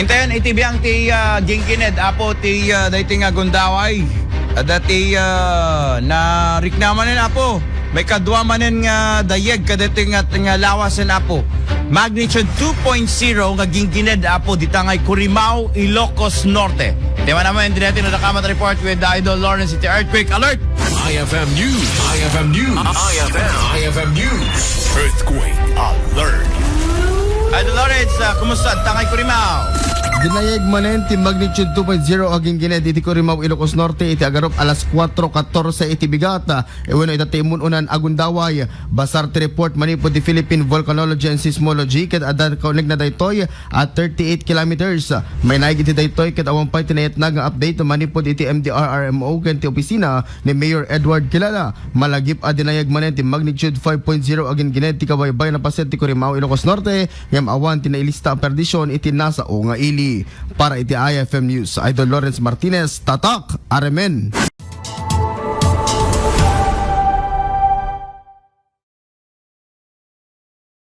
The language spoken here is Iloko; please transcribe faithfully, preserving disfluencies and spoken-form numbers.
Intayon iti biang ti ah, ginggined, Apo, ti ah, daytoy nga gundaway. Adda ti ah, nariknamanen, Apo. Maikadua manen nga dayeg kadaytoy nga, nga lawasen, Apo. Magnitude two point zero nga ginggined, Apo, dita nga Corimao, Ilocos Norte. Ti man naman, daytoy nga dakama report with Idol Lawrence iti earthquake alert. I F M News. I F M News. I F M. I F M News. Earthquake alert. Idol Lawrence, ah, kumusta? Dita nga Corimao. Dinayeg manen ti magnitude two point zero a ginggined iti Corimao, Ilocos Norte iti agarup alas kuatro katorse iti bigat. Wenno ita ti immun-unan a gundaway. Basar ti report manipud ti Philippine Volcanology and Seismology ket adda kaunegna daytoy a thirty-eight kilometers. Mainaig iti daytoy ket awan pay ti nayatna nga update manipud iti M D R R M O ken ti opisina ni Mayor Edward Kilala. Malagip a dinayeg manen ti magnitude five point zero a ginggined ti kabaybay a paset ti Corimao, Ilocos Norte, ngem awan ti nailista a perdision iti nasao nga ili. Para iti I F M News, Idol Lawrence Martinez, Tatak, Aremen.